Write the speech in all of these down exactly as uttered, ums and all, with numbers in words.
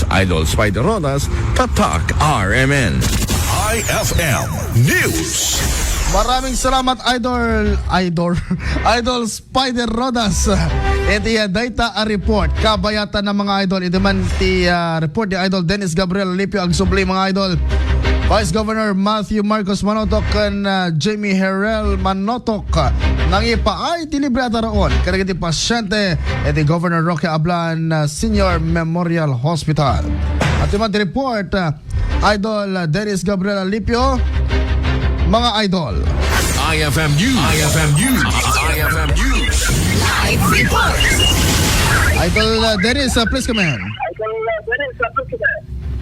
Idol Spider Rodas, Tatak R M N. I F M News. Maraming salamat, Idol, Idol, Idol Spider Rodas. Iti, ah, dayta a report, kabayatan na, mga idol. Iti man ti, ah, report ni Idol Dennis Gabriel Lipio agsubli, mga idol. Vice Governor Matthew Marcos Manotok ken, ah, Jamie Herrel Manotok nangipaay ti libre a taraon kadagiti pasyente iti Governor Roque Ablan, ah, Senior Memorial Hospital. At iti man ti report, ah, Idol, ah, Dennis Gabriel Alipio, mga idol. I F M News. I F M News. I F M News. Live report. Idol, ah, Dennis, ah, please come in.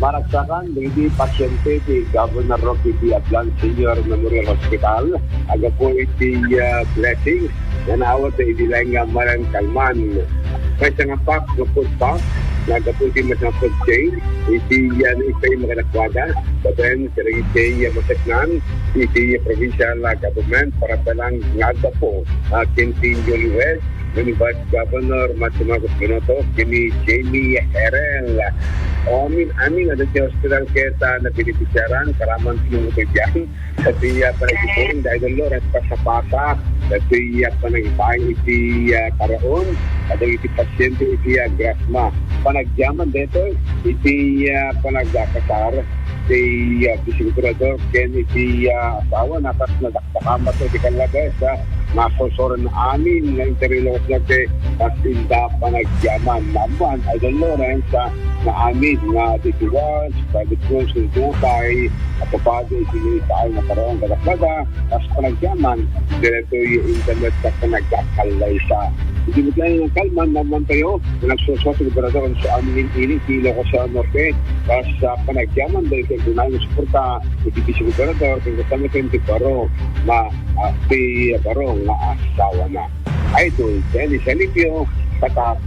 Maragsakan dagiti pasyente ti Governor Roque B. Ablan Senior Memorial Hospital, agapu iti, ah, blessing nga naawat iti laeng nga Maran Kalman. Maysa nga pack nga food pack, nga agapu iti maysa nga food chain, iti, ah, naipay makadakwada, babaen kadagiti, ah, mateknan, iti provincial, ah, government, para pa lang nga agapu, ah, ken ti Newlywed, ni Vice Governor Matthew Marcos Manotok, ken ni Jamie Herrel. O, amin, amin, adda ti hospital ket, ah, nabenefisiaran, karaman ti nangutodian. Daytoy, ah, panagsipuring, Idol Lawrence, pasapasa. Daytoy, ah, panagpaay iti, ah, taraon, kadagiti pasyente iti, ah, Grasma. Panagyaman daytoy, iti, ah, panagkasar, ti, ah, Vice Gobernador, ken iti, ah, asawana, kas nadakdakama to, iti kallabes, ah, Nasursuran amin nga Interior Norte, kas inda panagyaman. Naammuan, Idol Lawrence, ah, nga amin nga detours, private schools, ken daytoy a papadi iti maipaay nga taraon kadakuada, kas panagyaman, daytoy inda met a panagkakallaysa. Iti met laeng nga kalman, naammuantayo nga nagsursurat ti gobernador, so amin ini ti Ilocos Norte, kas, ah, panagyaman, daytoy ti nangsuporta iti Vice Gobernador, ken kasano ken ti baro nga, ah, ti baro nga asawana. Idol Dennis Alipio, Tatak